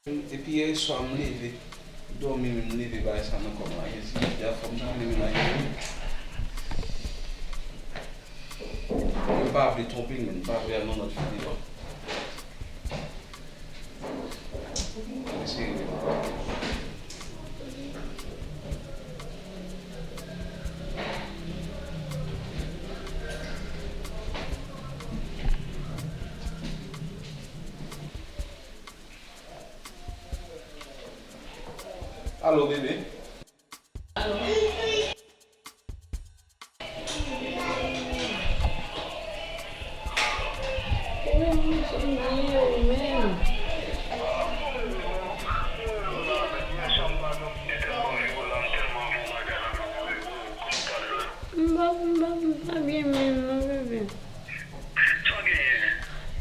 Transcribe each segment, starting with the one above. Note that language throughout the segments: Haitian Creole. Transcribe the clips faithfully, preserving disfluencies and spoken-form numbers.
Epi yè swa m leve, dòmi menm, m leve bagay sa nan kò m la, gen ti afè m ta vle mennen la. Mwen pa vle twonpe l, men m pa vle al nan lòt videyo. Mwen serye. Alo, bebe. M pa, m pa, m pa byen menm non, bebe. Sa w genyen?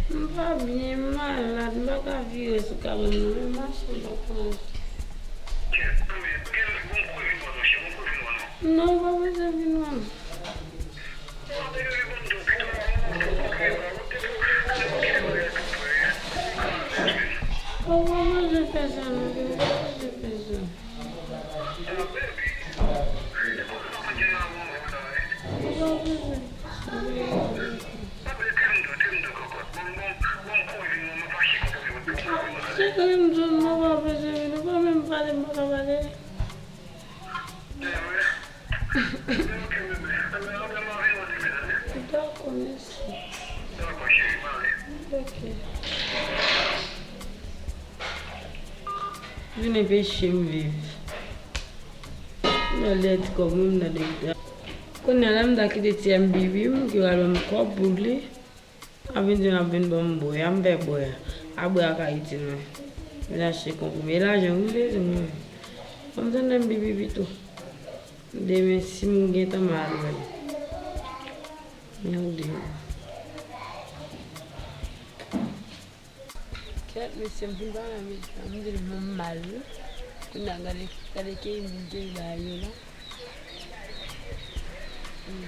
M pa byen, m malad, m pa ka vire sou kamyon nan, menm machin pa ka mache. Kèt, men, gen, bon, m kouri vin wè w non, cheri, m kouri vin wè w non. Non, w pa bezwen vin wè m non. Bon, men, men, bon, m di w pito, m kouri vin wè w, ou te pou, ou te pou kite bagay tout prè, ou pa bezwen. Ou pa bezwen fè sa non, bebe, ou pa bezwen fè sa. Cheri, m di w non, pa bezwen vin, ou pa menm pale, m pa ka pale. Dakò, mèsi. Ok. Vin enpeche m viv. Mwen lè ti kòb mwen, m nan de. Kounye a la, m ta kite ti M B B m, ki pral ban m kòb pou li. Ap vin di m ap vin ban m bwè a, m fè bwè a. A bwè a ka itil mwen. Vin achte konprime. E lajan wi m bezwen mwen. Ban m tann M B B pito. Demen, si m gentan, m al wè l. Merde. Kèt, mesye, m fin pale a medam, m di l men m mal wi. Kounye a gade, gade Kevin vin keri bagay yo la. Hmm.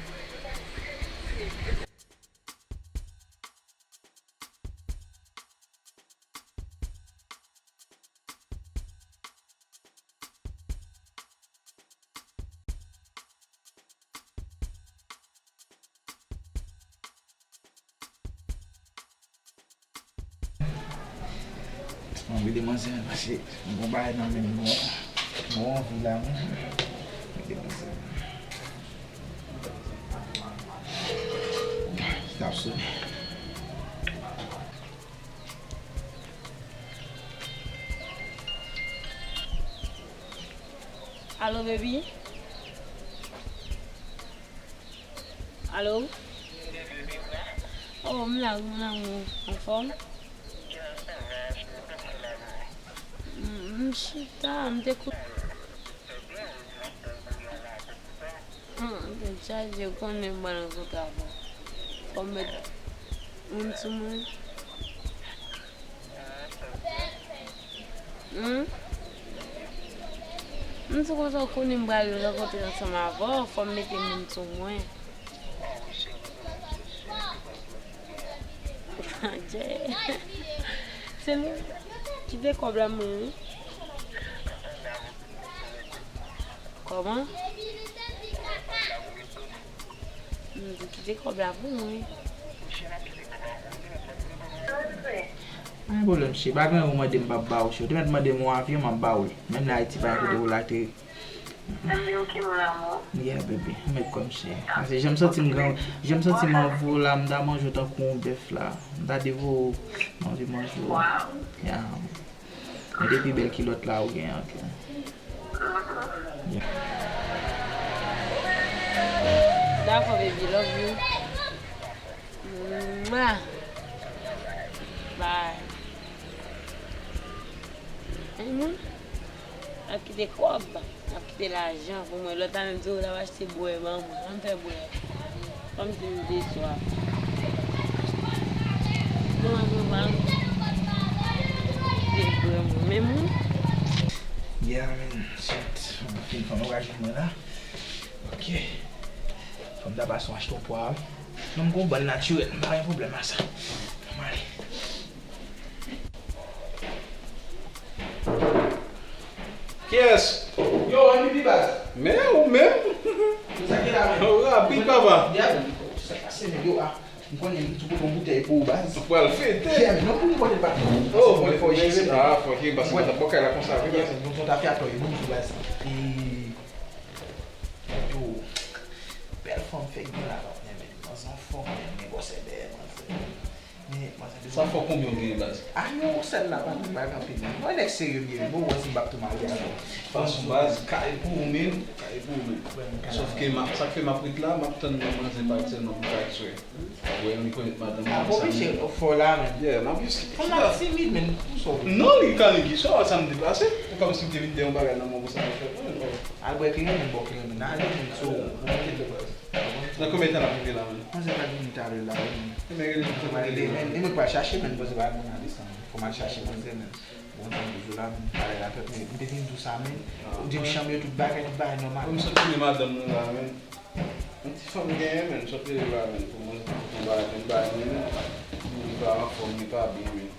Anvi demanzè, paske m gon bagay nan men m, m gon anvi la, wi. Anvi demanzè. T ap sonnen. Alo, baby? Alo? Oh, m la, mon amour. Anfòm? M, m chita, m te kou- Hmm, m te chaje, ou konnen m pral rankontre avè w. Fò m met moun sou mwen. Hmm? M di konsa, ou konnen m pral rankontre ansanm avè w, fò m mete moun sou mwen. Jay. Se nou. Kite kòb la mwen, wi. Kòman? M di kite kòb la pou mwen. Pa gen pwoblèm, cheri. Pa gen yon mande m p ap ba ou, cheri. Ou te mèt mande m yon avyon, m ap ba ou l. Menm lè Ayiti pa gen kote pou l ateri. Anben, ok, mon amour. Yeah, baby. M met kòm cheri. Paske jan m santi m gran, jan m santi m anvo la, m ta manje w tankou yon bèf la. M ta devore w. M anvi manje w. Wow. Yeah. Mete pi bèl kilòt la ou gen an, ok. Yeah. Dakò, baby, love you. Mwah. Bye. Ann moun. N ap kite kòb, n ap kite lajan pou mwen. Lòt la menm di w l ap achte bwè ban mwen. Ann fè bwè. Kòm si m te swaf. Bon, ann pran. Kite bwè mwen. Men moun. Yeah, man. Shit. Mwen fin fè yon raj mwen la. Ok. Fò m ta pase achte yon pwa, wi. Non, m gon bann natirèl. M pa gen pwoblèm a sa. Ann ale. Yes. Yo, M V P baz. Men ou menm. Yo, sa ki la menm? Ou rapid, papa. Yap. Sa pase, men yo, ah. M konnen m tou pote yon boutèy pou ou, baz. Ou pral fete. Yeah, men non, pou m pote l pa. Oh, mwen fò jere. Ah, fò jere, paske mwen t ap bò kay la konsa, wi, baz. Yeah, mwen t ap fè atò, yo, bonjou, baz. E, yo, bèl fanm fèk gen la, pa mwen, men, manzè anfòm, men, men gwosè dèyè, manzè. Men, manzè de. Sa fò konbyen w genyen, baz? A, yo, sèl la, pa, pa gen anpil, non. Mwen nèg serye m ye, wi, bon, ou wè si m p ap tou marye avè w. Fason, baz, kay pou ou menm, kay pou ou menm. Sòf ke m ap, sa k fè m ap ret la, m ap tann manzè pa sèlman pou kay swè. Wè, m konèt madanm mwen. Ah, bon, mesye, fò la, men. Yeah, m ap jis. Fanm la timid, men, pou sa w. Non, li ka nèg sa, sa m deplase. Se kòmsi m te vin de yon bagay nan men w pou sa m fè. Al bwè kleren, men, bò kleren, men. Nan ale, men, so, bon, mete de baz. Nan konbyen tan l ap rive la, men? Manzè pral vini talè la, wi, men. E men, rele l. Mwen pral rele, men, e mwen pral chache, men, manzè pral vin a desann. Fò m al chache manzè, men. Bon, tann toujou la, men, talè la, pèp, men, m te vin di w sa, men. Ou di m chanm yo, tout bagay, tout bagay nòmal. Mwen, m santi se madanm nou la, men. Yon ti fanm genyen, men, sot rele la, men, pou mwen, pou mwen, bagay, men, bagay, men, men, li pa anfòm, li pa byen, men.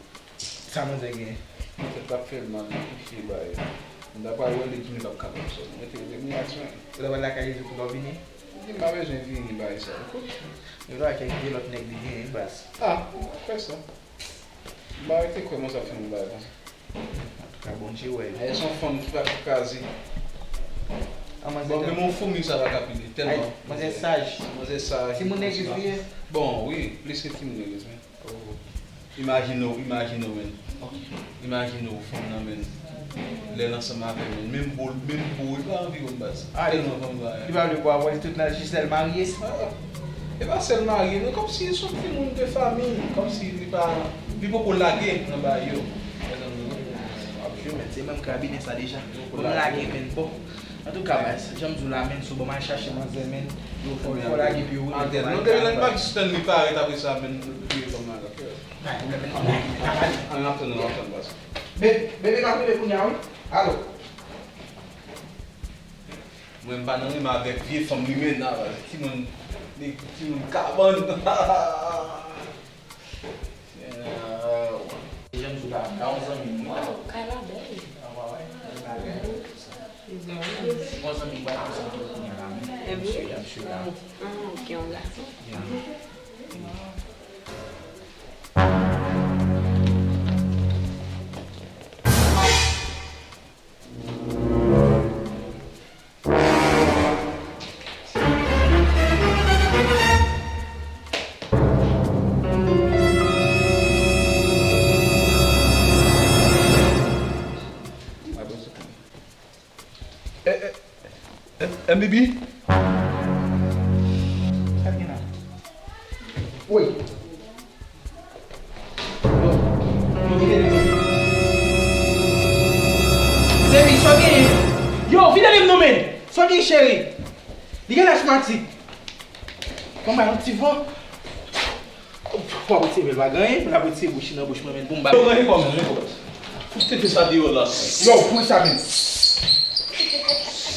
Sa manzè genyen? Tèt la ap fè l mal, li kouche, bagay. M ta pral wè li, di m li p ap kapab sot. Mwen te rele m yas, men. Ou ta pral lakay li pou lè w vini? Li di m pa bezwen vini, bagay sa. Kout. Yo ta kèk de lòt nèg li genyen, baz. Ah, m pa kwè sa. M pa rete kwè manzè ap fè m bagay konsa. Antouka, Bondye wè. Ayè se yon fanm ki pa tou kraze. Bon, men yon foumi sa pa ka pile, tèlman. Manzè saj. Manzè saj. Timoun legliz li ye? Bon, wi, plis ke timoun legliz, men. Oh. Imajine w, imajine w, men. Ok. Imajine w, fanm nan, men. Lè l ansanm avè l, men. Menm bo, menm bo, li pa anvi wè m, baz. Ah, tèlman fanm sa. Li pa vle bo avè l, tout nan jis lè l marye. Ah, e pa sèl marye, non, kòmsi se yon timoun de fanmi, kòmsi li pa, li poko lage nan bagay yo. Ap jwe, men se menm kabinè sa deja. Bon, m lage, men, bon. Antouka, baz, jan m di w la, men, so bon, m al chache manzè, men, yo fò, fò lage pye w, wi, men, fò m al travay. Non, depi lè m pa jis tann li parèt apre sa, men, nou touye fanm nan, ok? Ann, ann, ann, ann, ann, baz. Be-, bebe, m ap rive kounye a, wi. Alo. Mwen, m pa nan renmen avèk vye fanm limena, baz. Timoun, nèg, timoun kabann. Yeah. Jan m di w la, a yon zanmi m, wi. Waw, kay la bèl. Ah, wè, wè. Yon zanmi m, wè, yon zanmi m, kounye a la, men. Misye, misye la. Ah, ok, yon gason. Yeah. Eh, eh, eh, M B B? Sa k gen la? Woy. Yo, yo, vide li non. Baby, sa w gen? Yo, vide li non, men. Sa w gen, cheri? Li gen asmatik. Ban m yon ti van. W ap retire l pa gen anyen, l ap retire bouch li nan bouch mwen, men pou m ba. Yo, gen kòm, gen kòm. Fout tete sa deyò la. Yo, pran sa, men.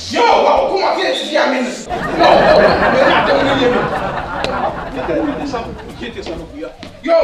Yo, waw, kòman vye tifi a, men? Yo, yo, men madanm li ye, men. Tete, tete sa, tete sa, non, pou ya. Yo!